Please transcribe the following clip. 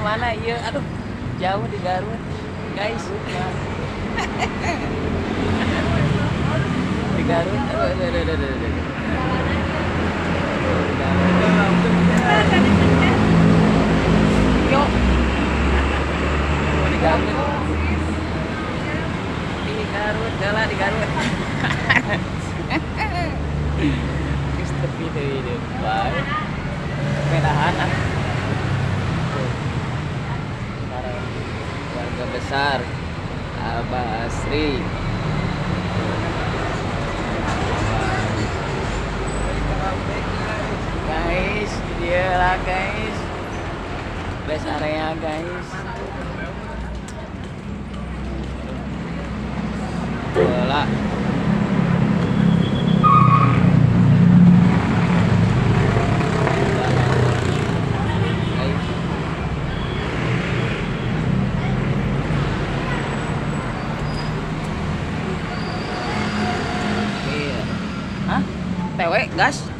mana ieu? Aduh, jauh di Garut, guys. Di Garut. Aduh, aduh, aduh, aduh, aduh. Di Garut. Yo. Di Garut. Di Garut, jalan di Garut. Geus tepi deui deui. Bae. Sepedahan ah. Keluarga besar Abah Asri. Guys, dia lah guys. Best area guys. Bola. Hah? TW gas.